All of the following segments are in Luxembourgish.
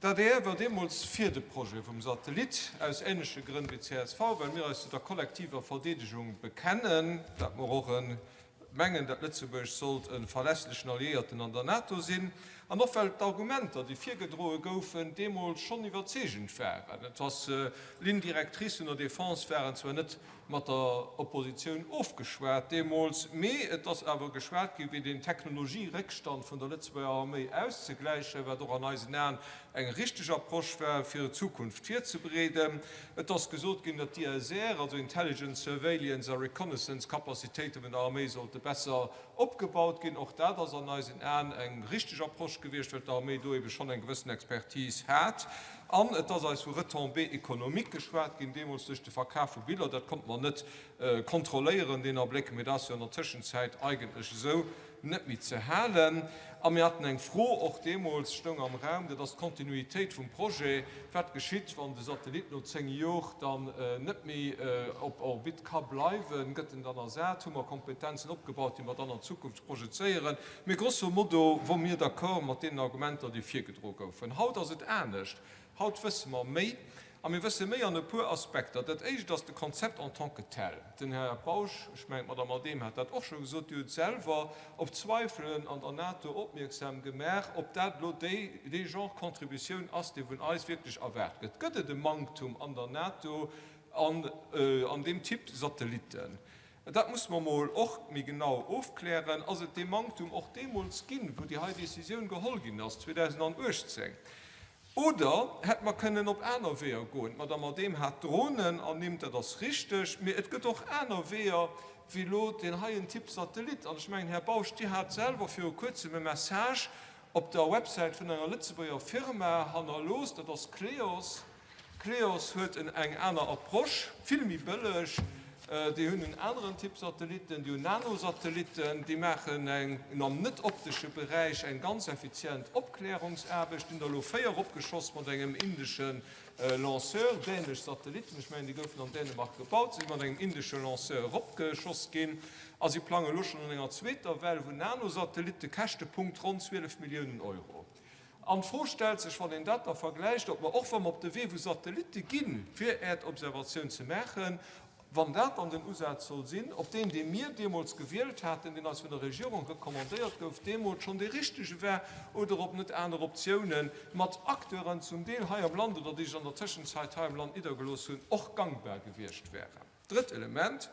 D'adr war deemools fir de Projet vum Satellit, aus änleche Grënn wéi d'CSV, well mir eis zu der kollektiver Verdeedegung bekennen, dat mer och e mengen, dat Lëtzebuerg sollt e verlässlechen Alliéierten an der NATO sinn, an och well d'Argumenter, déi virgedroe goufen, deemools schonn iwwerzeegend waren. Et ass, Lignes directrices vun der Défense waren zwar net mat der Oppositioun ofgeschwat deemools, mee et ass awer geschwat ginn, fir den Technologieréckstand vun der Lëtzebuerger Arméi auszegläichen, wat och an eisen Aen eng richteg Approche war, fir d'Zukunft virzebereeden. Et ass gesot ginn, datt d'ISR, also Intelligence, Surveillance a Reconnaissance Capacitéite vun der Arméi sollte besser opgebaut ginn. Och dat ass an eisen Aen eng richteg Approche gewiescht, well d'Arméi do ebe schonn eng gewëssen Expertise hat. An et ass eis vu Retombées économiques geschwat ginn, deemools duerch de Verkaf vu Biller. Dat konnt mer net kontrolléieren deen Abléck, mee dat ass jo an der Tëschenzäit eigentlech esou net méi ze halen. A mir haten eng Fro och deemools, stoung am Raum, dat ass d'Kontinuitéit vum Projet. Wat geschitt, wann de Satellit no 10 Jor dann net méi op Orbit ka bleiwen? Gëtt en dann ersat? Hu mer Kompetenzen opgebaut, déi mer dann an d'Zukunft projezéieren? Mee grosso modo wor mir d'accord mat deenen Argumenter, déi virgedro goufen. Haut ass et anescht. Haut wësse mer méi. A mir wësse méi an e puer Aspekter. Dat éischt ass de Konzept en tant que tel. Den Här Bausch, ech mengen d'Madame Adehm hat dat och scho gesot, déi huet selwer op Zweifelen an der NATO opmierksam gemaach, ob dat elo déi, dee Genre Contributioun ass, dee vun eis wierklech erwaart gëtt. Gëtt et e Manktum an der NATO an an deem Typ Satellitten? Dat musse mer emol och méi genau ofklären. Ass et dee Manktum och deemools ginn, wou déi hei Décisioun geholl ginn ass, 2018? Oder hätte mer kënnen op aner Weeër goen? D'Madame Adehm hat d'Dronen ernimmt, dat ass richteg. Mee et gëtt och aner Weeër wéi elo deen heien Typ Satellit. An ech mengen, Här Bausch, Dir hat selwer viru Kuerzem e Message op der Websäit vun enger Lëtzebuerger Firma hannerlooss, dat ass Kleos. Kleos huet en eng aner Approche, vill méi bëlleg. Déi hunn en aneren Typ Satellitten, déi hunn Nanosatellitten, déi maachen eng am net-optesche Beräich eng ganz effizient Opklärungsaarbecht. Déi hunn der elo 4 eropgeschoss mat engem indesche Lanceur, dänesch Satellitten, ech mengen déi goufen an Dänemark gebaut, si mat engem indesche Lanceur eropgeschoss ginn a si plange elo schonn un enger zweeter Well vu Nanosatellitten, Käschtepunkt ronn 12 Milliounen Euro. An d'Fro stellt sech, wann een dat da vergläicht, ob mer, och wa mer op de Wee vu Satellitte ginn, fir Äerdobservatioun ze maachen, wann dat dann den Usaz soll sinn, ob deen, dee mir deemools gewielt haten, deen eis vun der Regierung recommandéiert gouf, deemools schonn dee richtege war, oder ob net aner Optiounen mat Acteuren, zum Deel hei am Land oder déi sech an der Tëschenzäit hei am Land niddergelooss hunn, och gangbar gewiescht wären. Drëtt Element,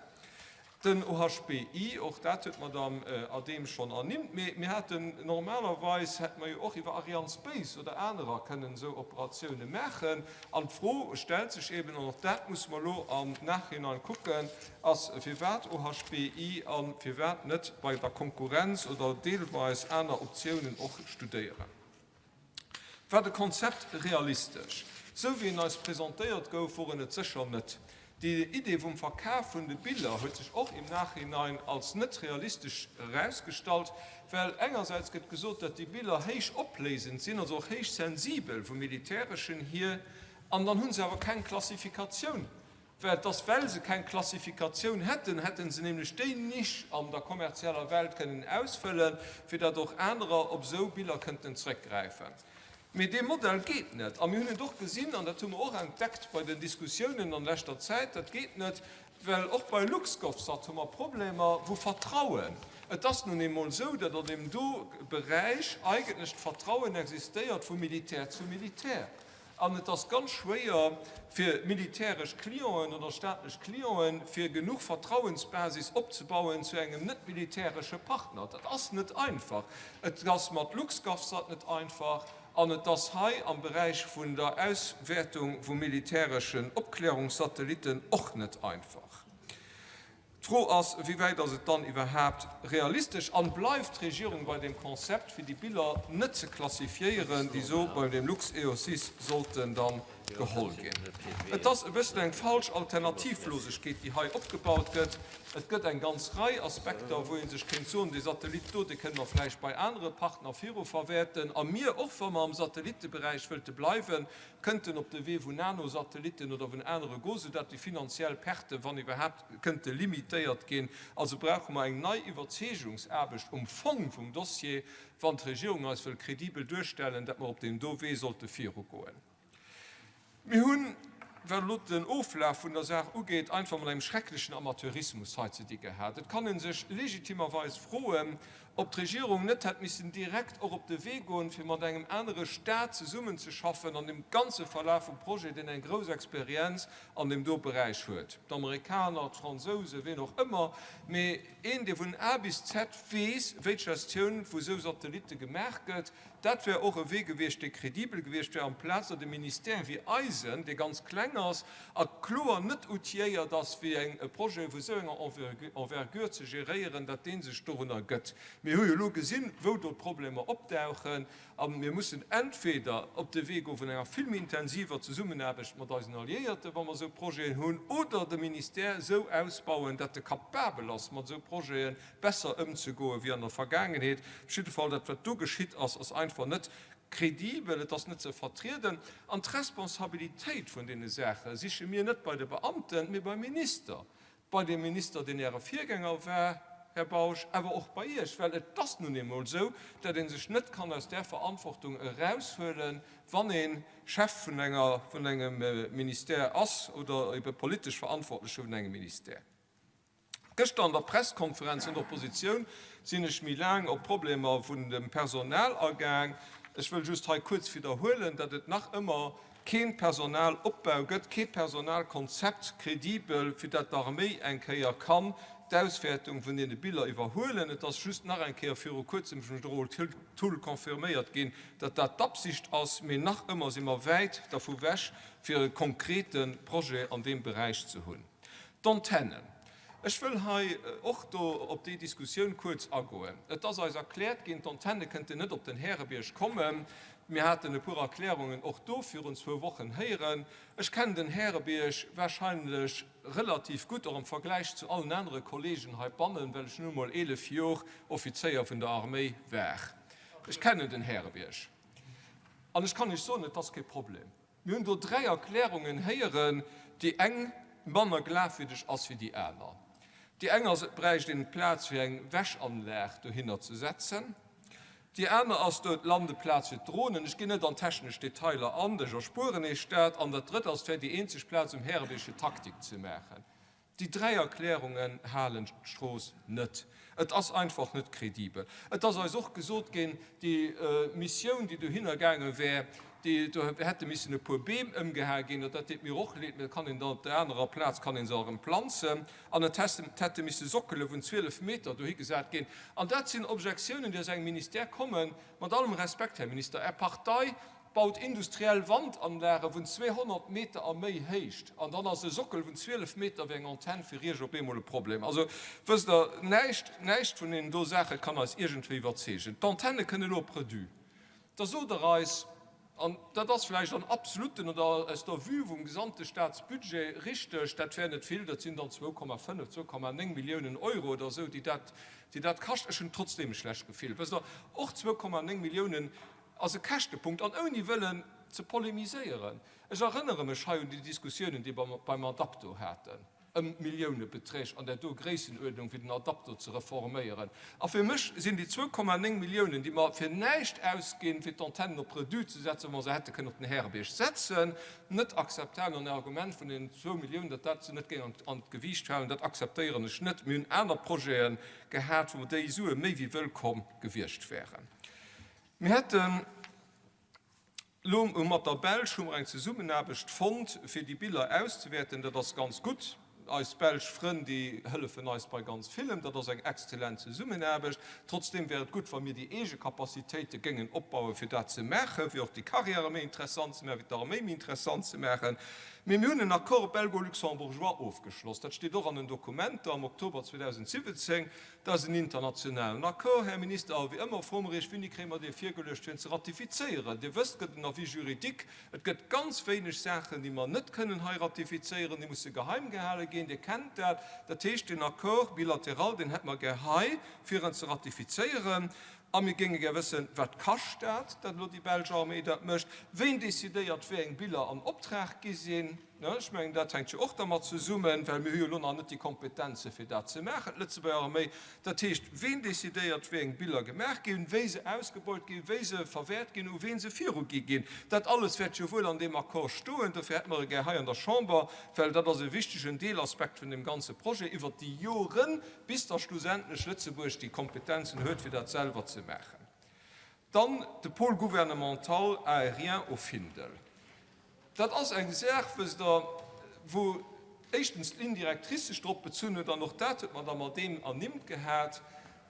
den OHBI, och dat huet d'Madame Adehm schonn ernimmt, mee mir haten, normalerweis hätte mer jo och iwwer Arianespace oder anerer kënnen esou Operatioune maachen. An d'Fro stellt sech eben, an och dat musse mer elo am Nachhinein kucken, ass, Firwat OHBI a firwat net bei der Konkurrenz oder deelweis aner Optiounen och studéieren? War de Konzept realistesch? Sou wéi en eis presentéiert gouf, wor en et sécher net. Déi Idee vum Verkaf vun de Biller huet sech och im Nachhinein als net realistesch erausgestallt, well engersäits gëtt gesot, datt déi Biller héich opléisend sinn, also och héich sensibel vum militäreschen hier, an dann hu se awer keng Klassifikatioun. Well et ass, well se keng Klassifikatioun hätten, hätte se nämlech déi Nisch an der kommerzieller Welt kënnen ausfëllen, fir datt och anerer op esou Biller kënnten zrëckgräifen. Mee dee Modell geet net. A mir hunn et och gesinn, an dat hu mer och entdeckt bei den Diskussiounen an leschter Zäit, dat geet net, well och bei LuxGovSat hu mer Problemer, wou Vertrauen, et ass nun eemol esou, datt an deem do Beräich eigentlech d'Vertrauen existéiert vu Militär zu Militär. An et ass ganz schwéier fir militäresch Clienten oder staatlech Clienten, fir genuch Vertrauensbasis opzebauen zu engem net militäresche Partner. Dat ass net einfach. Et ass mat LuxGovSat net einfach an et ass hei am Beräich vun der Auswäertung vu militäreschen Opklärungssatellitten och net einfach. D'Fro ass, Wéi wäit ass et dann iwwerhaapt realistesch an bleift d'Regierung bei dem Konzept, fir déi Biller net ze klassifiéieren, déi so bei dem LuxEOSys sollten dann. geholl ginn. Et ass e bëssen eng falsch Alternativlosegkeet, déi hei opgebaut gëtt. Et gëtt eng ganz Rei Aspekter, wou ee sech kéint soen, dee Satellit do, dee kënne mer vläicht bei anere Partner viru verwäerten. A mir, och wa mer am Satellitteberäich wëlte bleiwen, kënnten op de Wee vun Nanosatellitten oder vun anere goen, soudatt déi finanziell Perte, wann iwwerhaapt, kënnte limitéiert ginn. Also brauche mer eng nei Iwwerzeegungsaarbecht um Fong vum Dossier, wann d'Regierung eis wëll kredibel duerstellen, datt mer op deem do Wee sollte virugoen. Mir hunn, wat elo den Oflaf vun der Saach ugeet, einfach mat engem schrecklechen Amateurismus hei ze di gehat. Et kann ee sech legitimerweis froen, ob d'Regierung net hätt missen direkt och op de Wee goen, fir mat engem anere Stat zesummenzeschaffen an dem ganze Verlaf vum Projet, deen eng grouss Experienz an deem do Beräich huet, d'Amerikaner, d'Fransousen, ween och ëmmer, mee een, dee vun A bis Z weess, wéi d'Gestioun vu sou Satellitte gemaach gëtt. Dat wär och e Wee gewiescht, dee kredibel gewiescht wär, amplaz datt e Ministère wéi eisen, dee ganz kleng ass a kloer net outilléiert ass, fir eng e Projet vu sou enger Envergure ze geréieren, datt dee sech dorunner gëtt. Mir hu jo elo gesinn, wou do d'Problemer opdauchen, a mir mussen entweder op de Wee goe vun enger vill méi intensiver Zesummenaarbecht mat eisen Alliéierten, wa mer esou Projeten hunn, oder de Ministère esou ausbauen, datt e kapabel ass, mat esou Projete besser ëmzegoen wéi an der Vergaangenheet. Op jidde Fall, dat wat do geschitt ass, ass einfach net kredibel, et ass net ze vertrieden. An d'Responsabilitéit vun deene Saache siche mir net bei de Beamten, mee beim Minister, bei deem Minister, deen Äre Virgänger war, Här Bausch, awer och bei Iech, well et ass nun eemol esou, datt ee sech net kann aus där Verantwortung eraushuelen, wann ee Chef vun enger, vun engem Ministère ass oder ebe politesch Verantwortleche vun engem Ministère. Gëschter an der Presskonferenz vun der Oppositioun sinn ech méi laang op d'Problemer vun dem Personal agaang. Ech wëll just hei kuerz widderhuelen, datt et nach ëmmer kee Personalopbau gëtt, kee Personalkonzept kredibel, fir datt d'Arméi eng Kéier kann d'Auswäertung vun deene Biller iwwerhuelen. Et ass just nach eng Kéier viru kuerzem vum Generol Thull confirméiert ginn, datt dat d'Absicht ass, mee nach ëmmer si mer wäit dervu wech, fir e konkrete Projet an deem Beräich ze hunn. D'Antennen. Ech wëll hei och do op déi Diskussioun kuerz agoen. Et ass eis erkläert ginn, d'Antenne kënnten net op den Härebierg kommen. Mir haten e puer Erklärungen och do virun zwou Wochen héieren. Ech kennen den Härebierg wahrscheinlech relativ gutt, och am Vergläich zu allen anere Kollegen heibannen, well ech nun emol 11 Jor Offizéier vun der Arméi war. Ech kennen den Härebierg an ech kann Iech soen, et ass kee Problem. Mir hunn do 3 Erklärungen héieren, déi eng manner glafwierdeg ass wéi déi aner. Déi eng ass, et bräicht een d'Plaz fir eng Wäschanlag dohinner ze setzen. Déi aner ass, do d'Landeplaz fir d'Dronen. Ech ginn net an technesch Detailer an, ech erspueren Iech dat. An dat drëtt ass, et wär déi eenzeg Plaz um Härebierg fir Taktik ze maachen. Déi 3 Erklärungen halen d'Strooss net. Et ass einfach net kredibel. Et ass eis och gesot ginn, déi Missioun, déi dohinner gaange wär, déi, do hätte missen e puer Beem ëmgehae ginn. Dat deet mir och leed, mä dat kann een dann op der anerer Plaz kann ee se erëm planzen. An et hätte misse Sockele vun 12 Meter dohi gesat ginn. An dat sinn Objektiounen, déi aus engem Ministère kommen. Mat allem Respekt, Här Minister, Är Partei baut industriell Wandanlage vun 200 Meter a méi Héicht, an dann ass e Sockel vun 12 Meter wéi eng Antenn fir Iech op eemol e Problem. Also, wësst Der, näischt, näischt vun deenen do Saache kann eis iergendwéi iwwerzeegen. D'Antenne kënne elo op Redu. Da sot Der eis, an dat ass vläicht an absoluten oder aus der Vue vum gesamte Staatsbudget richteg, dat wär net vill, dat sinn dann 2,5, 2,9 Milliounen Euro oder esou, déi dat, déi dat kascht. Ech hunn trotzdeem e schlecht Gefill. Wësst Der, och 2,9 Milliounen ass e Käschtepunkt, an ouni wëllen ze polemiséieren, ech erënnere mech hei un déi Diskussiounen, déi mer beim Adapto haten, ëm Milliounebeträg an där do Gréissenuerdnung, fir den Adapto ze reforméieren. A fir mech sinn déi 2,9 Milliounen, déi mer fir näischt ausginn, fir d'Antennen op Redu ze setzen, wa mer se hätte kënnen op den Härebierg setzen, net akzeptabel. An d'Argument vun den zwou Milliounen, datt dat net géing an d'Gewiicht falen, dat akzeptéieren ech net. Mir hunn aner Projete gehat, wou déi Sue méi wéi wëllkomm gewiescht wären. Mir hätten elo mat der Belsch hu mer eng Zesummenaarbecht fonnt, fir déi Biller auszewäerten. Dat ass ganz gutt. Eis belsch Frënn, déi hëllefen eis bei ganz villem. Dat ass eng exzellent Zesummenaarbecht. Trotzdeem wär et gutt, wa mir déi eege Capacitéite géingen opbauen, fir dat ze maachen, fir och déi Carrièrë méi interessant ze maachen, fir d'Arméi méi interessant ze maachen. Mee mir hunn en Accord belgo-luxembourgeois ofgeschloss. Dat steet och an den Dokumenter am Oktober 2017. Dat ass en internationalen Accord, Här Minister. A wéi ëmmer froe mer Iech, Wéini kréie mer dee virgeluecht, fir en ze ratifizéieren? Dir wësst, et gëtt en Avis juridique. Et gëtt ganz wéineg Saachen, déi mer net kënnen hei ratifizéieren. Déi musse geheim gehale ginn. Dir kennt dat. Dat heescht, deen Accord bilatéral, deen hätte mer gär hei, fir en ze ratifizéieren. A mir géinge gär wëssen, Wat kascht dat, datt elo déi belsch Arméi dat mécht? Ween decidéiert, wéi eng Biller an Optrag gi sinn? Ech mengen, dat hänkt jo och dermat zesummen, well mir hu jo elo nach net déi Kompetenze fir dat ze maachen, d'Lëtzebuerger Arméi. Dat heescht, ween decidéiert, wéi eng Biller gemaach ginn, wéi se ausgebeut ginn, wéi se verwäert ginn, u ween se virugi ginn? Dat alles wäert jo wuel an deem Accord stoen. Dofir hätte mer e gär hei an der Chamber, well dat ass e wichtegen Deelaspekt vun deem ganze Projet iwwert déi Joren, bis da schlussendlech Lëtzebuerg déi Kompetenzen huet, fir dat selwer ze maachen. Dann de Pôle gouvernemental aérien au Findel. Dat ass eng Saach, wësst Der, wou éischtens d'Ligne directrice sech drop bezunn huet, an och dat huet d'Madame Adehm ernimmt gehat,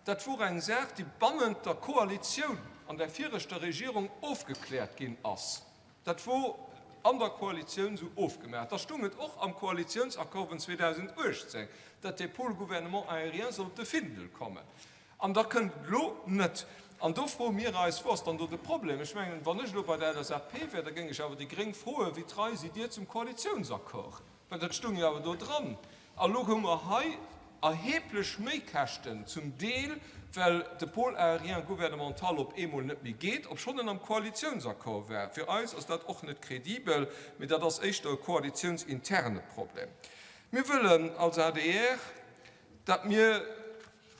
dat wor eng Saach, déi bannent der Koalitioun an der viregter Regierung ofgekläert ginn ass. Dat wor an der Koalitioun esou ofgemaach. Da stung et och am Koalitiounsaccord vun 2018, datt dee Pôle gouvernement aérien sollt de Findel kommen. An da kënnt et elo net. An do froe mir eis, Wou ass dann do de Problem? Ech mengen, wann ech elo bei der LSAP wär, da géing ech awer déi Gréng froen, Wéi trei sidd Dir zum Koalitiounsaccord? Well dat stoung jo awer do dran. A lo hu mer hei erheblech Méikäschten, zum Deel well de Pôle aérien gouvernemental op eemol net méi geet, obschonn en am Koalitiounsaccord war. Fir eis ass dat och net kredibel, mee dat ass éischter e koalitiounsinterne Problem. Mir wëllen als adr, dat mir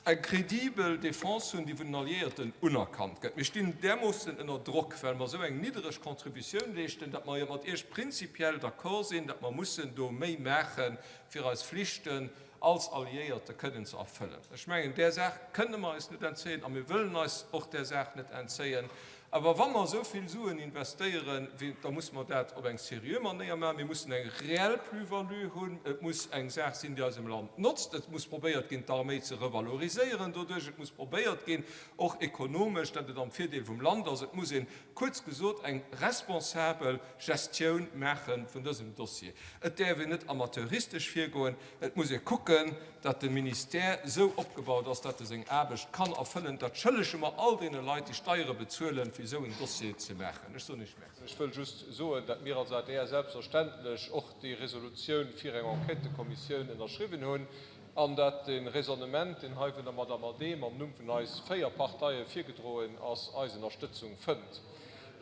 eng kredibel Defense hunn, déi vun den Alliéierten unerkannt gëtt. Mir stinn därmoossen ënner Drock, well mer esou eng niddereg Contributioun leeschten, datt mer jo mat Iech prinzipiell d'accord sinn, datt mer mussen do méi maachen, fir eis Flichten als Alliéierte kënnen ze erfëllen. Ech mengen, där Saach kënne mer eis net entzéien a mir wëllen eis och där Saach net entzéien. Awer wa mer esou vill Suen investéieren, da musse mer dat op eng seriö Manéier maachen. Mir mussen eng reell Plus-value hunn. Et muss eng Saach sinn, déi eisem Land notzt. Et muss probéiert ginn, d'Arméi ze revaloriséieren doduerch. Et muss probéiert ginn, och ekonomesch, datt et am Virdeel vum Land ass. Et muss een, kuerz gesot, eng responsabel Gestioun maache vun dësem Dossier. Et däerf een net amateuristesch virgoen. Et muss ee kucken, datt de Ministère esou opgebaut ass, datt e seng Aarbecht kann erfëllen. Dat schëllege mer all deene Leit, déi Steiere bezuelen, fir esou en Dossier ze maachen. Ech soen Iech Merci. Ech wëll just soen, datt mir als adr selbstverständlech och déi Resolutioun fir eng Enquêtekommissioun ënnerschriwwen hunn an datt de Raisonnement, deen hei vun der Madame Adehm am Numm vun eis 4 Parteie virgedroen ass, eis Ënnerstëtzung fënnt.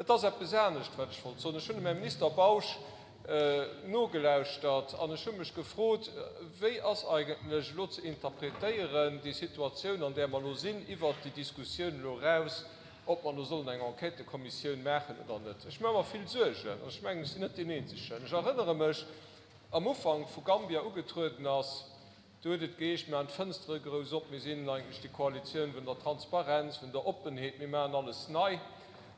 Et ass eppes anescht, wat ech wollt soen. Ech hunn dem Här Minister Bausch nogelauschtert an ech hu mech gefrot, Wéi ass eigentlech elo ze interpretéieren déi Situatioun, an där mer elo sinn, iwwert déi Diskussioun elo eraus, ob mer elo sollen eng Enquêtëkommissioun maachen oder net? Ech maache mer vill Suergen an ech mengen, ech sinn net deen Eenzegen. Ech erënnere mech, am Ufank, wou Gambia ugetrueden ass, Do huet et geheescht, mir maachen d'Fënstere grouss op, mir sinn eigentlech déi Koalitioun vun der Transparenz, vun der Oppenheet, mir maachen alles nei.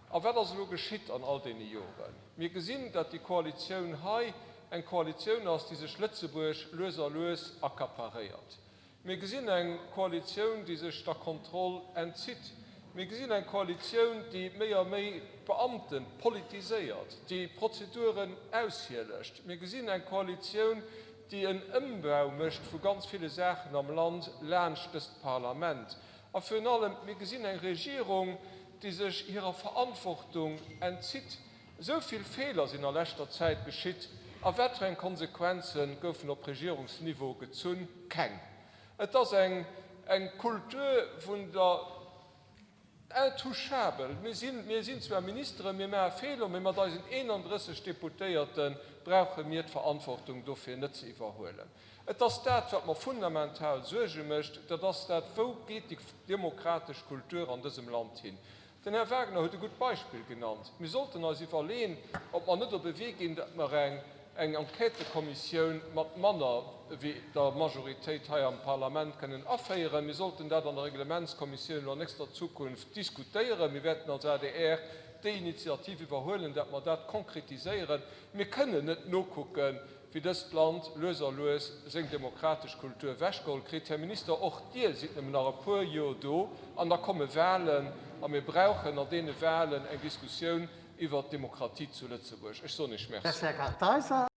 A wat ass elo geschitt an all deene Joren? Mir gesinn, datt déi Koalitioun hei eng Koalitioun ass, déi sech Lëtzebuerg lues a lues accaparéiert. Mir gesinn eng Koalitioun, déi sech der Kontroll entzitt. Mir gesinn eng Koalitioun, déi méi a méi d'Beamte politiséiert, déi Prozeduren aushielegt. Mir gesinn eng Koalitioun, déi en Ëmbau mécht vu ganz ville Saachen am Land laanscht dëst Parlament. A virun allem, mir gesinn eng Regierung, déi sech hirer Verantwortung entzitt. Esou vill Feeler sinn a leschter Zäit geschitt, a wat fir eng Konsequenze goufen op Regierungsniveau gezunn? Keng! Et ass eng Kultur vun der. Intouchabel. Mir sinn, mir sinn zwar Ministeren, mir maache Feeler, mee mat eisen 31 Deputéierte brauche mir d'Verantwortung dofir net ze iwwerhuelen. Et ass dat, wat mer fundamental Suerge mécht, dat ass dat, Wou geet déi demokratesch Kultur an dësem Land hin? Den Här Wagner huet e gutt Beispill genannt. Mir sollten eis iwwerleen, ob mer net op e Wee ginn, datt mer eng eng Enquêtëkommissioun mat manner wéi der Majoritéit hei am Parlament kënnen aféieren. Mir sollten dat an der Reglementskommissioun elo an nächster Zukunft diskutéieren. Mir wäerten als adr déi Initiativ iwwerhuelen, dat mer dat konkretiséieren. Mir kënnen net nokucken, wéi dëst Land lues a lues seng demokratesch Kultur ewechgeholl kritt. Här Minister, och Dir sidd nëmmen nach e puer Jor do an da komme Wahlen a mir brauchen an deene Wahlen eng Diskussioun iwwert d'Demokratie zu Lëtzebuerg. Ech soen Iech Merci. Här Kartheiser.